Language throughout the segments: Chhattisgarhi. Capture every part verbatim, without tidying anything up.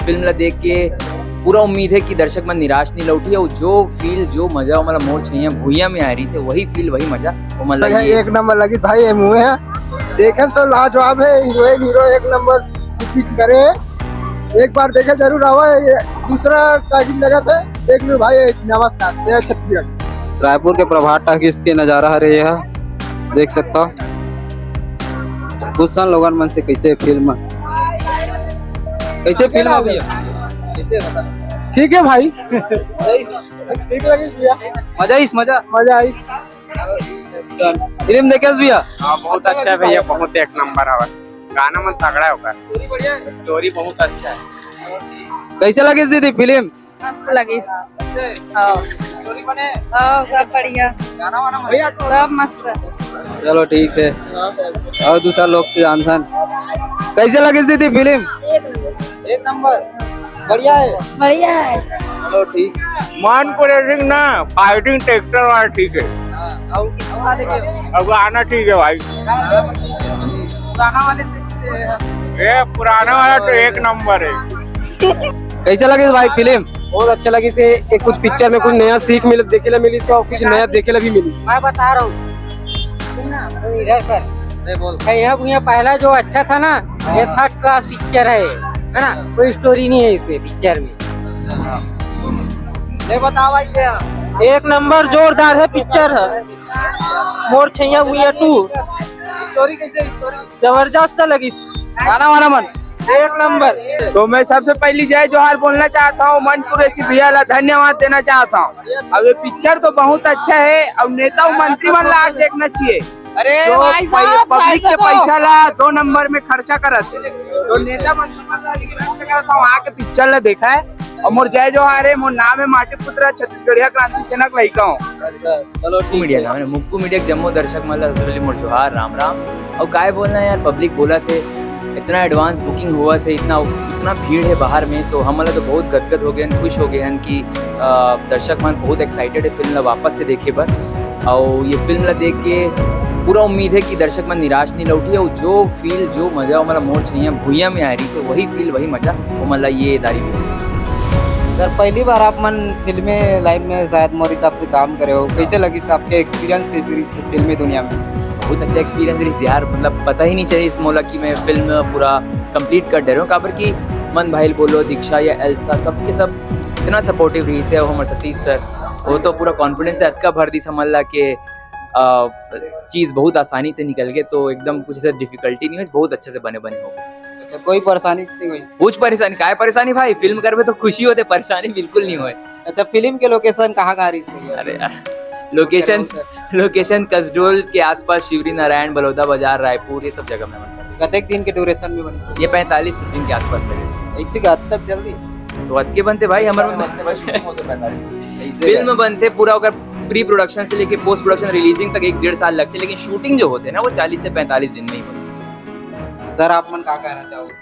फिल्म ला देख के पूरा उम्मीद हे कि दर्शक मन निराश नहीं लौटही, अउ जो फील, जो मजा ओमन ला मोर छैया भुइयां में आए रहिसे, वही फील, वही मजा ओमन ला भैया, ये एक नंबर लगिस भाई, ये मुँह है, देखे तो लाजवाब है, हीरोइन हीरो एक नंबर शूटिंग करे। एक बार देखे जरूर आवा, ये दूसरा टाइम लगा था, देख लो भाई। नमस्कार, जय छत्तीसगढ़। रायपुर के प्रभात टाकीज के नजारा हरे यह, देख सकता हो। पूछता लोगन मन से कैसे फिल्म, कैसे फिल्म है भैया? कैसे बता? ठीक है भाई। ठीक लगे भैया। मजा आइस, मजा। मजा आइस। फिल्म देखे भैया? हाँ, बहुत अच्छा है भैया, बहुत एक नंबर है। गाना मन तगड़ा है ओकर। स्टोरी बहुत अच्छा है। कैसे लगिस दीदी फिल्म? मस्त लगिस। हाँ। हाँ, सब बढ़िया। सब मस्त। चलो ठीक है, अउ दूसरा लोग से जानथन। कैसे लगिस दीदी फिल्म? एक नंबर। बढ़िया है। बढ़िया है। चलो ठीक। मन को रेसिंग ना, फाइटिंग ट्रैक्टर वाला ठीक है। अब गाना ठीक है भाई। पुराना वाले से, से ये पुराना वाला तो एक नंबर है। कैसे लगिस भाई फिल्म? बहुत अच्छा लगिस। ये कुछ पिक्चर में कुछ नया सीख मिल, देखे ला मिलिस अउ कुछ नया देखे ला भी मिलिस। मैं बता रहा हूँ, सुन ना, तू इधर कर। नहीं, बोल। भैया, भैया, पहला जो अच्छा था ना, ये थर्ड क्लास पिक्चर है, है ना? कोई स्टोरी नहीं है इसमें, पिक्चर में। नहीं, बताओ भाई, क्या? एक नंबर जोरदार है पिक्चर है। मोर छैया भुइयां टू। स्टोरी कैसे है? स्टोरी जबरदस्त लगिस। गाना वाना मन एक नंबर। तो मैं सबसे पहली जय जोहार बोलना चाहता हूँ मन कुरैशी भैया ला, धन्यवाद देना चाहता हूँ। अब ये पिक्चर तो बहुत अच्छा है, अब नेता अउ मंत्री मन ला आके देखना चाहिए। अरे जो भाई साहब, पब्लिक के पैसा ला दो नंबर में खर्चा करत हे, तो नेता मंत्री मन ला आके खर्चा करत हे, वहाँ के पिक्चर ला देखा है। अउ मोर जय जोहार है, मोर नाम है माटी पुत्र, छत्तीसगढ़िया क्रांति सेना के लइका हूँ। चलो, मुक्कू मीडिया नाम है, मुक्कू मीडिया के जम्मो दर्शक मन ला सबले मोर जोहार, राम राम। अउ काय बोलना यार, पब्लिक बोलत हे, इतना एडवांस बुकिंग होवत हे, इतना, इतना भीड़ है बाहर में, तो हमन ला तो बहुत गदगद हो गए हन, खुश हो गए हन कि, अ, दर्शक मन बहुत एक्साइटेड है फिल्म ला वापस से देखे बर। अउ ये फिल्म ला देख के पूरा उम्मीद है कि दर्शक मन निराश नहीं लौटही, अउ जो फील, जो मजा ओमन ला मोर छैया भुइयां में आए रहिसे, वही फील, वही मजा ओमन ला ये दारी भी। सर, पहली बार आप मन फिल्मी लाइन में शायद मोर हिसाब से काम करे हो, कैसे लगिस, आपके एक्सपीरियंस कैसे रहिस फिल्मी दुनिया में? बहुत अच्छा एक्सपीरियंस रहिस यार, मतलब पता ही नहीं चलिस मोला कि मैं फिल्म पूरा कंप्लीट कर डरे हूँ, काबर कि मन भाई बोलो, दीक्षा या एल्सा, सबके सब इतना सपोर्टिव रहिसे, अउ हमर सतीश सर, वो तो पूरा कॉन्फिडेंस से अतका भर दिस हमन ला के, अ, चीज बहुत आसानी से निकल के, तो एकदम कुछ ऐसा डिफिकल्टी नहीं हुई, बहुत अच्छे से बने बने हो गए। अच्छा, कोई परेशानी नहीं हुई? कुछ परेशानी, काय परेशानी भाई, फिल्म करबे तो खुशी होथे, परेशानी बिल्कुल नहीं होय। अच्छा, फिल्म के लोकेशन कहाँ कहाँ रहिस? अरे यार, लोकेशन, लोकेशन कसडोल के आसपास, शिवरी नारायण, बलौदा बाजार, रायपुर, ये सब जगह में। कतेक दिन के ड्यूरेशन में बनिस? ये पैंतालीस दिन के आसपास लगे। ऐसे का हद तक जल्दी? तो अतके बनथे भाई, हमर ऐसे फिल्म बनथे पूरा, ओकर प्री प्रोडक्शन से लेके पोस्ट प्रोडक्शन रिलीजिंग तक एक डेढ़ साल लगथे, लेकिन शूटिंग जो होथे ना, वो चालीस से पैंतालीस दिन में ही होथे। सर, आप मन का कहना चाहोगे?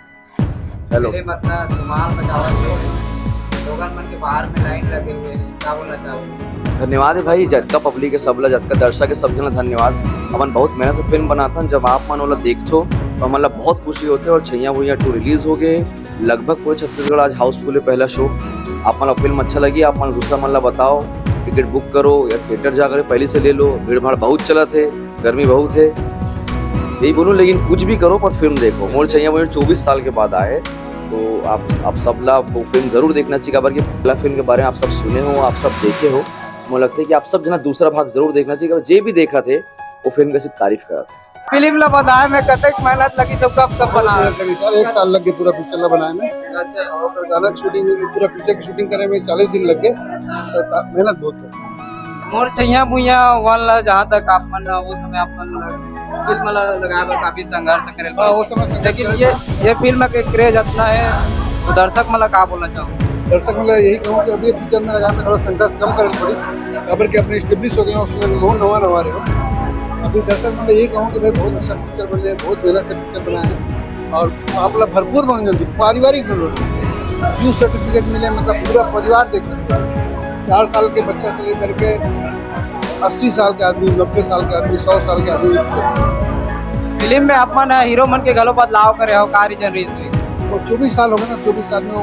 हेलो। पहले मतलब धुमाल मचावत हे, लोगन मन के बाहर में लाइन लगे हुए हैं, क्या बोलना चाहोगे? धन्यवाद है भाई, जतका पब्लिक है सब ला, जतका दर्शक है सब झन ला धन्यवाद। हमन बहुत मेहनत से फिल्म बनाथन, जब आप मन ओला देखथो तो हमन ला बहुत खुशी होथे। और छैया भुइयां टू रिलीज हो गए, लगभग पूरे छत्तीसगढ़ आज हाउसफुल है पहला शो। आप मन ला फिल्म अच्छा लगी, आप मन दूसरा मन ला बताओ, टिकट बुक करो या थिएटर जा करे पहले से ले लो, भीड़ भाड़ बहुत चलत है, गर्मी बहुत है, यही बोलूँ, लेकिन कुछ भी करो पर फिल्म देखो। मोर छैया भुइयां चौबीस साल के बाद आए, तो आप, आप सब ला वो फिल्म जरूर देखना चाहिए, काबर कि पहला फिल्म के बारे में आप सब सुने हो, आप सब देखे हो। मोला लगता है कि आप सब जना दूसरा भाग जरूर देखना चाहिए, काबर जे भी देखत हे, वो फिल्म के सिर्फ तारीफ करत हे। फिल्म ला बनाए में कतेक मेहनत लगी, सब कब कब बना? मेहनत लगी सर, एक साल लग गए पूरा पिक्चर ला बनाए में। अच्छा। और फिर गाना की शूटिंग में भी, पूरा पिक्चर की शूटिंग करे में चालीस दिन लग गए, तो ता-, मेहनत बहुत लगी। मोर छैया भुइयां वन ला जहाँ तक आप मन, वो समय आप मन फिल्म ला लगाए बर काफी संघर्ष करे हाँ, वो समय संघर्ष लेकिन करे ये, ये फिल्म के क्रेज इतना है, तो दर्शक मन ला का बोलना चाहो? दर्शक मन ला यही कहूँ कि अभी पिक्चर में लगाए में थोड़ा संघर्ष कम करे पड़ी, काबर कि अपने एस्टेब्लिश हो गए हैं, उसमें बहुत नवा नवा रहे हो। अभी दर्शक मन ला यही कहूँ कि भाई बहुत अच्छा पिक्चर बने, बहुत मेहनत से पिक्चर बनाए हैं और आप लोग भरपूर मनोरंजन दी, पारिवारिक मनोरंजन, यू सर्टिफिकेट मिले, मतलब पूरा परिवार देख सकते हैं, चार साल के बच्चा से लेकर के अस्सी साल के आदमी, नब्बे साल के आदमी, सौ साल के आदमी देख सकते हैं। फिल्म में आप मन हीरो मन के घलो बदलाव करे हो, का रीजन रहिस होही? वो चौबीस साल हो गए ना, चौबीस साल में वो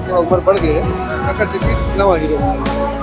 थोड़ा उम्र बढ़ गए, एकर सेती नवा हीरो।